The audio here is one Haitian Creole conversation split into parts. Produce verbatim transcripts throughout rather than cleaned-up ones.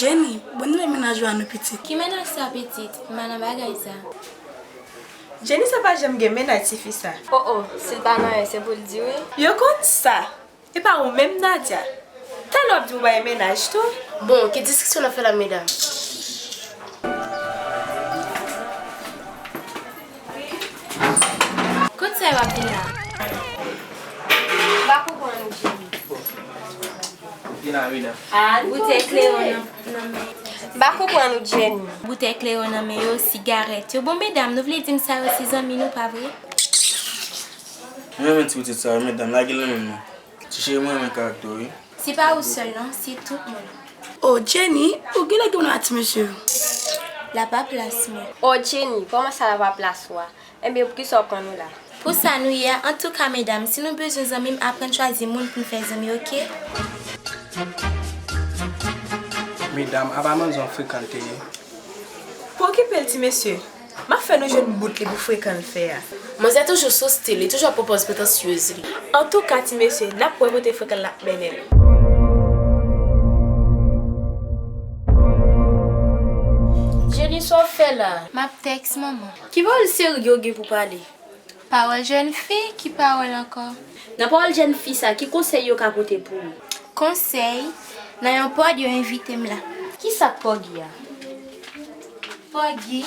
Jenny, bon nouvèl mennaj ou a non pitit. Ki mennaj sa pitit? M pa nan bagay sa. Jenny sa pa janm gen mennaj tifi sa. O o, si l pa nan anyen se pou l di wi. Yo konn sa. E pa ou menm Nadia. Talè w ap di m ou pa gen mennaj tou. Bon, ki diskisyon n ap fè la medam? Kot sa yo ap vin la? M pa konprann ou Jenny. Vin la medam. Boutèy kleren nan, nan men. M pa konprann ou Jenny. Boutèy kleren nan men yo, sigarèt yo. Bon medam, nou vle di m sa yo se zanmi nou pa vre? M renmen ti pitit sa yo medam, lage l nan men m non. Ti cheri mwen renmen karaktè w wi. Se pa ou sèl non, se tout moun. O Jenny, ou genlè gen yon ti mesye. L ap a plas mwen. O Jenny, kòman sa l ap a plas ou a? Ebyen poukisa w pran nou la? Pou sa nou ye a, antouka medam, si nou bezwen zanmi m aprann chwazi moun pou n fè zanmi oke? Medam, apa manzè w frekan l te ye? Pa okipe l ti mesye. M ap fè nou jwenn bout li pou frekan l fè a. Manzè toujou sou stil li, toujou ap pwopòz pretansyez li. Antouka ti mesye, n ap wè kote frekan l ap mennen l. Jenny sa w fè la? M ap tèks manman. Ki pawòl serye w gen pou pale? Pawòl jèn fi, ki pawòl ankò? Nan pawòl jèn fi sa, ki konsèy yo ka pote pou ou? Konsèy, nan yon pòd yo envite m la. Kisa k pògi a? Pògi?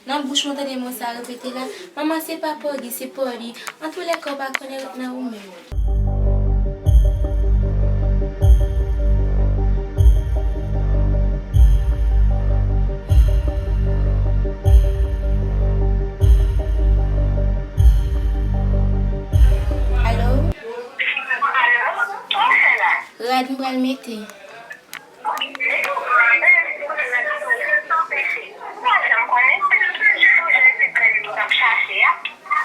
Nan bouch mwen tande mo sa repete la. Manman se pa pògi, se pòdi. Antoulèka ou pa konnen ret nan ou menm. Alo? Alo? Sa w fè la? Rad m pral mete.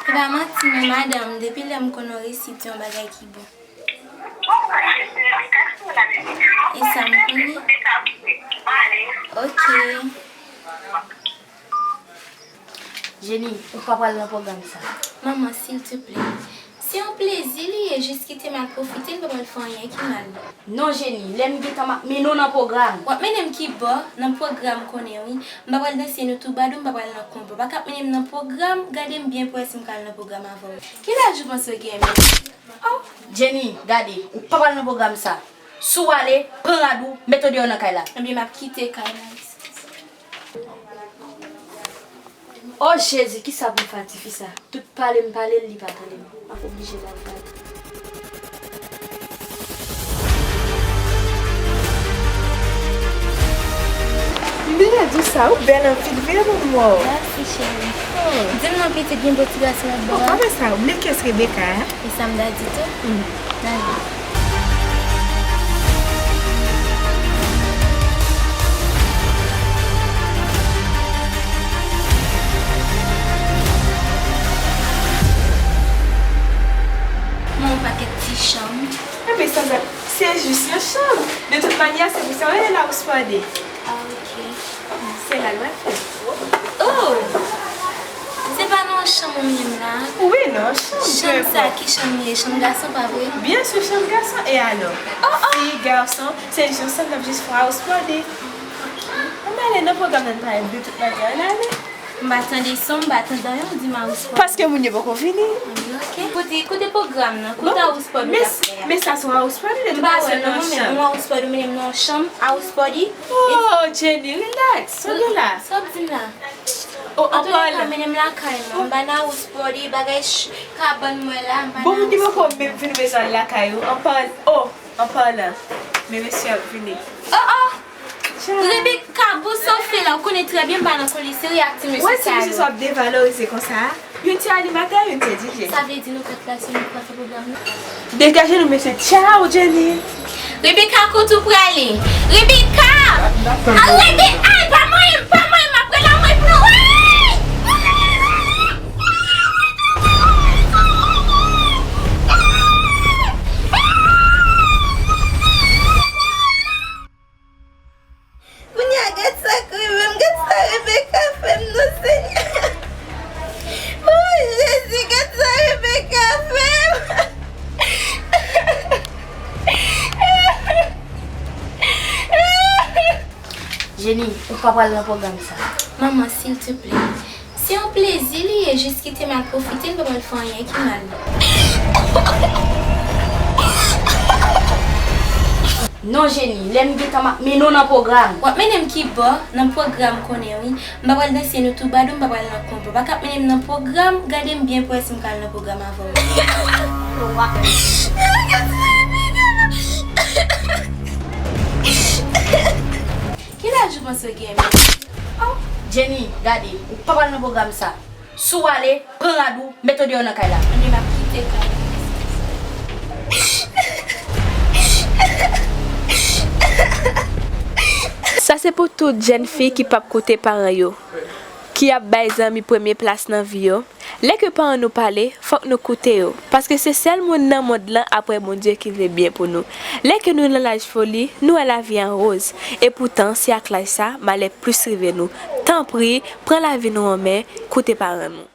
Se pa manti non madanm, depi lè m konnen w resi di yon bagay ki bon. E sa m konnen. Ok. Jenny, ou pa pral nan pwogram sa. Manman, silteplè. Se yon plezi li ye, jis kite m al pwofite, m pa pral fè anyen ki mal. Non Jenny, lè m gentan m ap mennen w nan pwogram. W ap mennen m ki bò? Nan pwogram konnen wi. M pa pral danse nou twoubadou, m pa pral nan konplo. Pa ka ap mennen m nan pwogram, gade m byen pou wè si m ka al nan pwogram avè w. Ki laj ou panse w gen menm? Oh! Jenny, gade, ou pa pral nan pwogram sa. Si w ale, pran rad ou, mete w deyò nan kay la. Ebyen, m ap kite kay la. Oh Jezi, kisa pou m fè a tifi sa? Tout pale m pale l, li pa tande m. M ap oblije ba l kado. M bezwen di w sa, ou bèl anpil vre pou m wè w. Mèsi, cheri. Oh. Di m non, pitit, gen bon ti gason nan bò a? Oh, pa fè sa, ou bliye kiyès Rebecca a? E sa m ta di tou? Mhm. N ale. Men yon pakèt ti chanm. Enben, sa, sa, se jis yon chanm. De tout manyè, se pou sa yo rele l house party. Ah, ok. Se la l pral fèt. Oh! Se pa nan yon chanm ou mennen m la? Wi, nan yon chanm. Chanm sa, ki chanm li ye? Chanm gason, pa vre? Byen si, chanm gason. E alò? Oh, oh! Fi, gason, se jis yon chanm, n ap jis fè house party. Ann ale nan pwogram nan, n pale de tout manyè. Ann ale. M pa tande son, m pa tande anyen, ou di m house party. Paske moun yo poko vini. Ok. Kote, kote pwogram nan? Kote house party ou t ap fè a? Men sa se yon house party, de tout fason, nan yon chanm. M pa wè non, mwen menm, yon house party, ou mennen m nan yon chanm, house party. Oh, Jenny, relax, sonde la. Sa w ap di m la? Oh, an palan. Antouka, mennen m lakay mwen. M pa nan house party, bagay ch-, kabann mwen la, m pa nan house party. Bon, moun ki poko menm fin bezwen al lakay ou, an palan. Oh, an palan. Men mesye ap vini. Oh, oh! Rebecca, bon sa w fè la, ou konnen trè byen m pa nan kondisyon ak ti mesye sa yo. Wè ti mesye sa w ap devalorize konsa a. Youn se animatè, youn se D J. Sa vle di nou kat la se nou k pral fè pwogram nan? Degaje nou mesye, tchaw Jenny. Rebecca, kote w prale? Rebecca! Arete, ay, pa manyen m, pa manyen m, m ap rele anmwey pou nou. Kounye a, gad sa k rive m, gad sa Rebecca fè m non, Senyè. Oh, Jezi, gad sa Rebecca fè m. Jenny, ou pa pral nan pwogram sa. Manman, silteplè. Se yon plezi li ye, jis kite m al pwofite, m pa pral fè anyen ki mal. Non, Jenny, lè m gentan m ap mennen w nan pwogram. W ap mennen m ki bò? Nan pwogram konnen wi. M pa pral danse nou toubadou, m pa pral nan konplo. Pa ka ap mennen m nan pwogram, gade m byen pou wè si m ka al nan pwogram avè w. Ki laj ou panse w gen menm? Oh, Jenny, gade, ou pa pral nan pwogram sa. Si w ale, pran rad ou, mete w deyò nan kay la. Ann, m ap kite kay la. Sa se pou tout jèn fi ki p ap koute paran yo, ki ap bay zanmi premye plas nan vi yo. Lè ke paran nou pale, fòk nou koute yo, paske se sèl moun nan mond lan apre Bondye ki vle byen pou nou. Lè ke nou nan laj foli, nou wè lavi an woz, epoutan se ak laj sa malè plis rive nou. Tanpri, pran lavi nou an men, koute paran nou.